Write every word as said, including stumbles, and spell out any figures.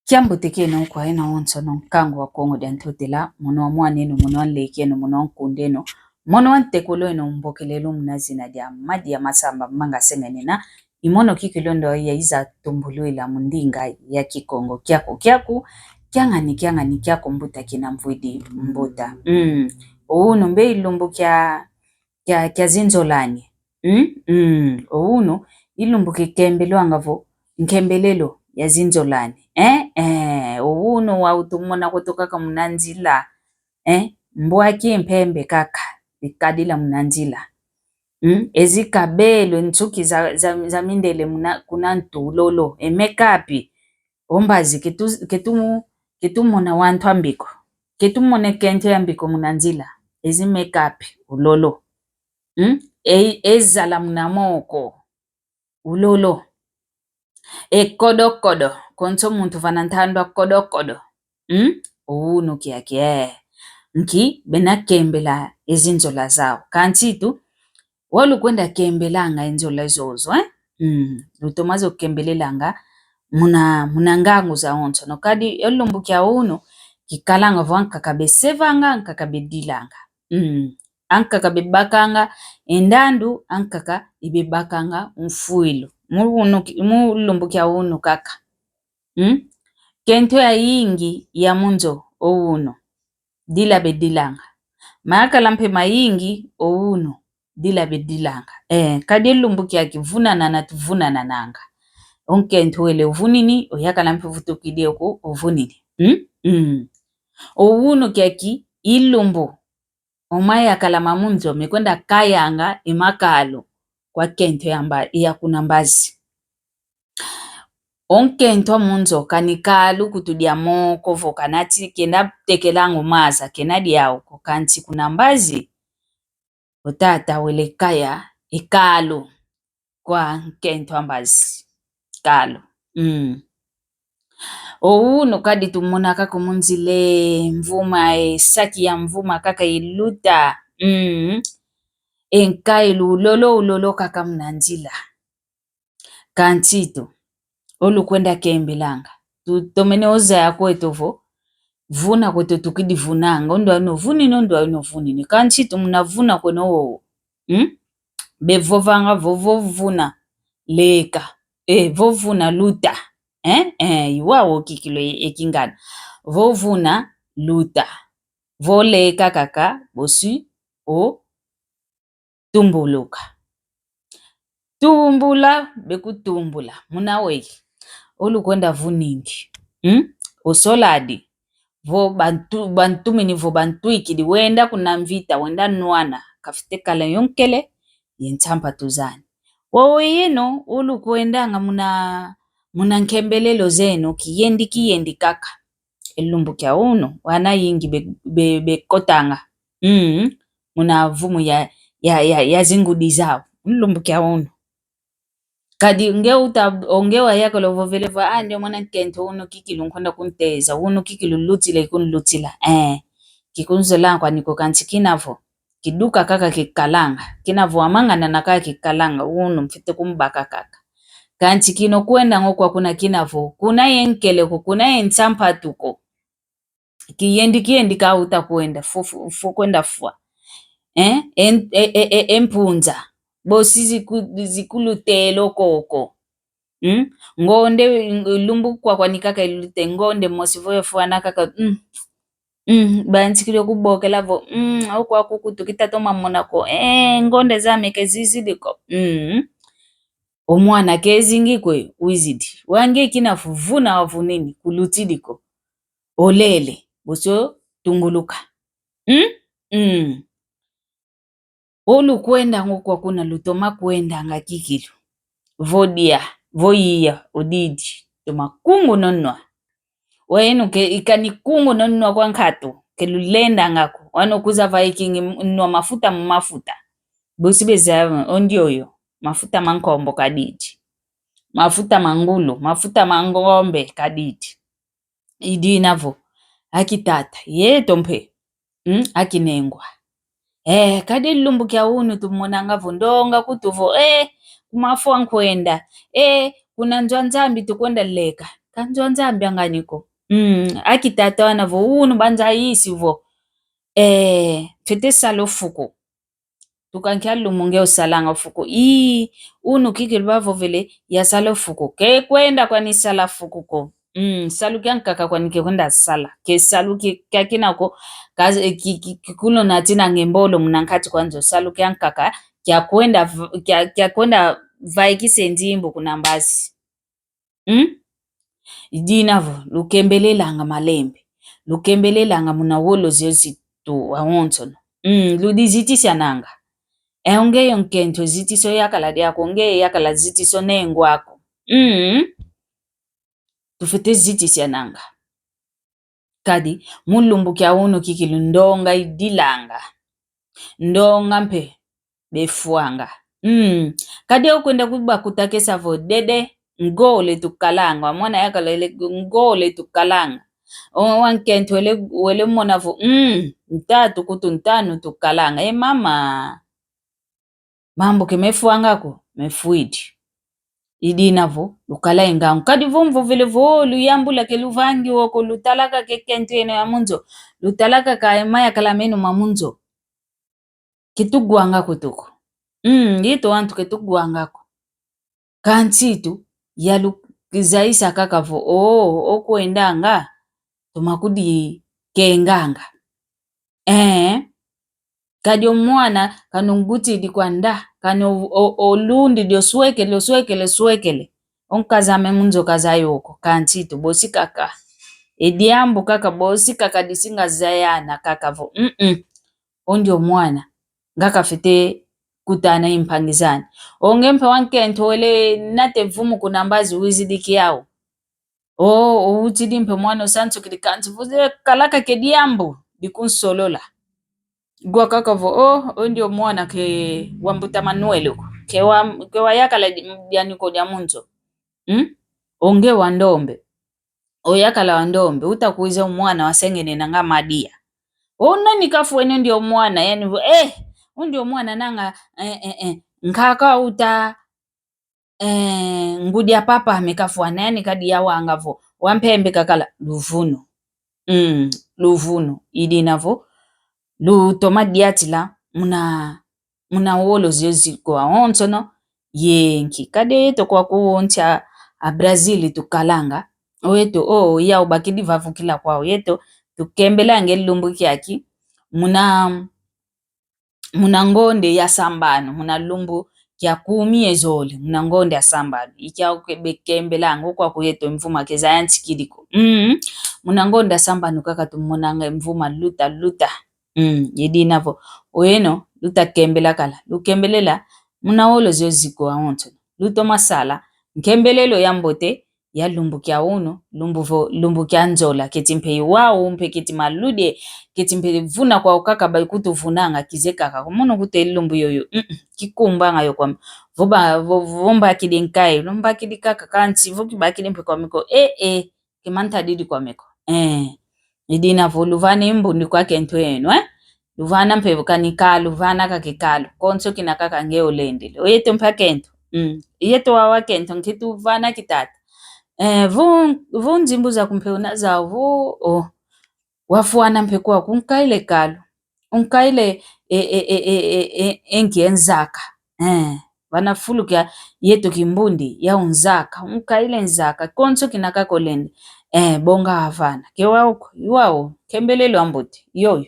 Kiambote kieno kwa yeno onsono, nkangu wa Kongo dia Ntotela, mono wa mwan'eno, mono wa nlek'eno, mono wa nkund'eno, mono wa ntekolo'eno, mbokel'elo muna zina dia Madia Masamba Manga Sengenena, i mono kikilu ndo yaiza tumbulwila mu ndinga ya Kikongo. Kiaku, kiaku, kiangani, kiangani, kiaku mbuta kina mvwidi mbuta. Mm. Unu mbe i lumbu kia, kia, kia zinzolani. Mm? Mm. Unu, i lumbu kikembelwanga vo, nkembelelo ya zinzolani. Eh? Eh, unu wau tumona kweto kaka muna nzila. Eh? Mbwa kimpembe kaka, ikadila muna nzila. Mm? Ezi kabelo, nsuki za, za, za mindele muna, kuna ntu lolo. E make-up. O mbazi, ketu, ketu, ketumona wantu ambi ko. Ketumona e nkento yambi ko muna nzila. Ezi make-up, ulolo. Mm? E, e zala muna moko. Ulolo. E kodo-kodo. Konso muntu vana ntandu a kodo-kodo. Mm? Unu kiaki. Nki, bena kembela e zinzola zau. Kansi tu, wau lukwenda kembelanga e nzola zozo, eh? Mm. Lutoma zo kembelelanga muna, muna ngangu zawonsono. Kadi e lumbu kia unu, kikalanga vo ankaka besevanga, ankaka bedilanga. Mm. Ankaka bebakanga e ndandu, ankaka ibebakanga mfwilu. Mu unu ki-, mu lumbu kia unu kaka. Mm? Nkento yayingi ya mu nzo o unu, dila bedilanga. Mayakala mpe mayingi o unu, dila bedilanga. Eh, kadi e lumbu kiaki vunanana tuvunanananga. O nkento wele uvunini, oyakala mpe vutukidi oku uvunini. Mm? Mm. O unu kiaki i lumbu o mayakala ma mu nzo mekwenda kayanga e makalu kwa nkento ya mba-, ya kuna mbazi. O nkento a mu nzo kani kalu kutu dia moko vo kanati kenda tekelanga o maza kena diau ko, kansi kuna mbazi o tata wele kaya e kalu kwa nkento a mbazi. Kalu. Mm. O unu kadi tumona kaka mu nzila e mvuma, e saki ya mvuma kaka iluta. Mm. E nkailu ulolo, ulolo kaka muna nzila. Kansi tu, o lukwenda kembelanga. Tutomene o zaya kweto vo, vuna kweto tukidi vunanga, o ndwa ino vunini, o ndwa ino vunini. Kansi tu muna vuna kweno wowo. Hmm? Bevovanga vo, vo vuna, leka. Eh, vo vuna, luta. Eh, eh, i wau kikilu e, e kingana. Vo vuna, luta. Vo leka kaka, bosi, o tumbuluka. Tumbula, bekutumbula. Muna weyi. O lukwenda vuningi. Hmm? O soladi. Vo bantu-, bantumini vo bantwikidi, wenda kuna mvita, wenda nwana, kafite kala yo nkele ye nsampatu zani. Wowo yeno, o lukwendanga muna, muna nkembelelo zeno, kiyendi, kiyendi kaka. E lumbu kia unu, wana yingi be, be, bekotanga. Mm, muna vumu ya, ya, ya, ya zingudi zau. Mu lumbu kia unu. Kadi nge uta, o nge wayakala ovovele vo, ah, ndio mwana nkento unu kikilu nkwenda kunteza, unu kikilu lutila ikunlutila. Eh, kikunzolanga kwani ko kansi kina vo. Kiduka kaka kikalanga. Kina vo amanganana kaka kikalanga, unu mfite kumbaka kaka. Kansi kino kwendanga kwa kuna kina vo. Kuna ye nkele ko, kuna ye nsampatu ko. Kiyendi, kiyendi kauta kwenda, fo, fo, fo kwenda fwa. Eh? En-, e, e, e, e mpunza. Bosi ziku-, zikulutelo koko. Hmm? Ngonde, ng-, lumbu kwa kwani kaka ilute, ngonde mosi vo yafwana kaka, mm. Mm, bansikile kubokela vo, mm, okwa kukutu kita toma mona ko. Eh, ngonde zame ke zizidi ko. Mm. O mwana ke zingi kwe, wizidi. Wange kina fu vuna wavunini, kulutidi ko. Olele, bosi otunguluka. Mm? Mm. O lukwendanga kwa kuna lutoma kwendanga kikilu. Vo dia, vo iya, odidi. Toma kungu nonwa. Wayeno ke ikani kungu nonwa kwa nkatu, ke lulendanga ko. Wano kuza vaikingi nwa mafuta mu mafuta. Bosi beza ondioyo, mafuta ma nkombo kadidi. Mafuta ma ngulu, mafuta ma ngombe kadidi. Idina vo, aki tata, yeto mpe, mm, aki nengwa. Eh, kadi lumbu kia unu tumonanga vo, ndonga kutu vo, eh, ku mafwa nkwenda, eh, kuna nzo a Nzambi tukwenda leka. kanzwa Nzambi angani ko. Mm, aki tata wana vo unu banza isi vo. Eh, fwete sala o fuku. Tuka nkia lumbu nge osalanga o fuku. Ii, unu kikilu bavovele ya sala o fuku. Ke kwenda kwani sala fuku ko. Mm, salu kiankaka kwani ke kwenda sala. Ke salu ki-, kia kina ko, ka-, ki-, ki-, ki-, kulo na tina nge mbolo muna nkati kwa nzo. Salu kiankaka, kia kwenda v-, kia, kia kwenda vaikisa e nzimbu kuna mbazi. Mm? Dina vo, lukembelelanga malembe. Lukembelelanga muna wolo zio zitu wawonsono. Mm, ludizitisiananga. E, o nge yo nkento zitiso yakala diaku, o nge yakala zitiso nengo aku. Mm. Tufwete zitisiananga. Kadi, mu lumbu kia unu kikilu ndonga idilanga. Ndonga mpe befwanga. Mm. Kadi okwenda kubakutakesa vo dede, ngole tukalanga. Mwana yakala ele ngole tukalanga. O, wankento wele, wele mona vo, mm, ntatu kutu ntanu tukalanga. E mama. Mambu ke mefwanga ko, mefwidi. Idina vo, lukala e ngangu. Kadi vo mvovele vo, luyambula ke luvangi woko, lutalaka ke kento yeno ya munzo, lutalaka ka ema yakala meno ma munzo. Ke tugwanga ko tuku. Mm, yeto wantu ke tugwanga ko. Kansi tu, yaluzaisa kaka vo, o, okwendanga, toma kudikenganga. Ee, kadi o mwana, kano ngutidi kwanda, kano o, o, olundidi oswekele, oswekele, oswekele. O nkaza ame mu nzo kazaya oko, kansi tu bosi kaka. E diambu kaka bosi kaka disinga zayana kaka vo, mm-mm. O ndio mwana, nga kafwete kutana i mpangi zani. O nge mpe wankento wele nate vumu kuna mbazi wizidi kiau. O, o utidi mpe mwana osansukidi kansi vo ze kalaka ke diambu dikunsolola. Gwa kaka vo, o, o ndio mwana ke wa mbuta Manuel ko. Ke wa, ke wayakala di-, diani ko dia mu nzo. Hmm? O nge wa ndombe. Oyakala wa ndombe, uta kwiza o mwana wasengene nanga madia. O nani kafwene ndio mwana, yani vo, eh, o ndio mwana nanga, eh, eh, eh, nkaka uta, eh, ngudi a papa ame kafwana, yani kadi yawanga vo, wa mpembe kakala, luvunu. Mm, luvunu. Idina vo, lutoma diatila, muna muna wolo zio ziko wawonsono, ye nki. Kadi yeto kwaku o nsi a, a Brazil tukalanga. O yeto, o, yau bakidi vavukila kwau yeto, tukembelanga e lumbu kiaki, muna, muna ngonde ya sambanu, muna lumbu kia kumi ye zole, muna ngonde ya sambanu. Ikiau ke bekembelanga, o kwaku yeto mvuma ke zayantikidi ko. Mm, muna ngonde ya sambanu kaka tumonanga mvuma luta, luta. Mm, idina vo, oyeno, luta kembela kala, lukembelela, muna wolo zio ziko wawonsono, lutoma sala, nkembelelo ya mbote, ya lumbu kia unu, lumbu vo, lumbu kia nzola, keti mpe iwau, mpe keti malude, keti mpe vuna kwau kaka bakutuvunanga kize kaka, ko mono kutele lumbu yoyo, mm, mm, kikumbanga yo kwame, vo ba, vo, vo mbakidi nkayi, lumbakidi kaka kansi, vo kibakidi mpe kwame ko, eh, eh, ke mantadidi kwame ko, eh. Idina vo luvana e mbundi kwa kento eno, eh? Luvana mpe kani kalu, vana kaka e kalu. Konso kina kaka nge olendele. Oyeto mpe a kento. Mm. Yeto wawa kento, nki tuvana kitata. Eh, vo, vo nzimbu zaku mpe una zau vo, oh. Wafwana mpe kwaku, unkaile kalu. Unkaile, e, e, e nki e nzaka. Eh. Vana fulu kia yeto kimbundi, ya unzaka, unkaile nzaka, konso kina kaka olende. Eh, bonga avana. Ke wau ko, iwau, kembelelo a mbote, yoyo.